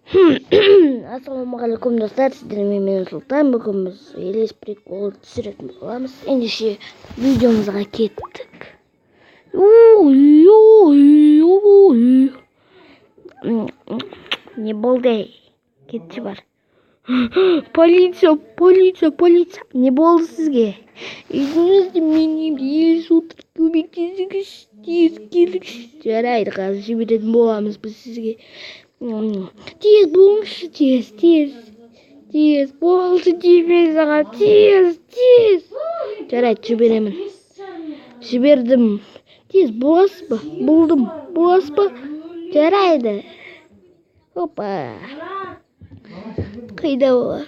Ассалаумағалейкум, достар! Сіздермен мен, Сұлтан. Бүгін біз Елес прикол түсіретін боламыз. Ендеше, видеомызға кеттік. Ой, ой, ой. Не болды? Кетші, бар. Полиция, полиция, полиция! Не болды сізге? Үйіңізде, менің үйімде елес отыр, көмектесіңізші, тез келіңізші. Жарайды, қазір жіберетін боламыз біз сізге. Тез болыңызшы, тез, тез, тез болды деймін саған, тез, тез. Жарайды, жіберемін, жібердім. Тез боласыз ба? Болдым. Боласыз ба? Жарайды. Опа, қайда олар?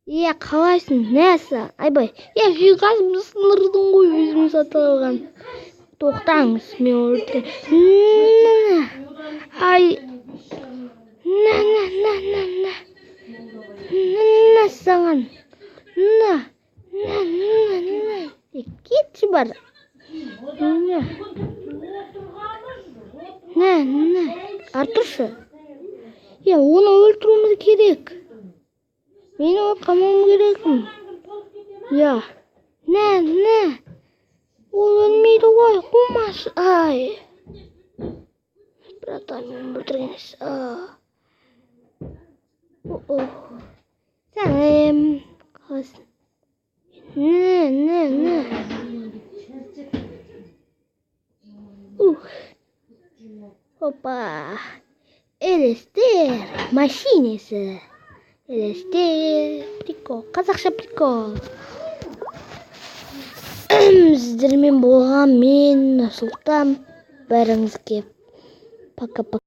Е, қалайсың, нәсі? Айбай, е, жиһазымды сындырдың ғой, өзім сатып алған. Тоқтаңыз, мен өлтіремін. Ай, на, на, на, на, на, на саған, на, на, на, на. Е, кетші, бар. На, на, на. Артуршы, е, оны өлтіруіміз керек. Мен оны қамауым керекпін. Иә, на, на. Ол өлмейді ғой, қумашы. Ай, братан, мені өлтірген. О, сәлем, қалайсың? На, на, на. Ух, опа, елестер машинесі, елестер прикол, қазақша прикол. Сіздермен болған мен, Сұлтан. Бәріңізге пока, пока.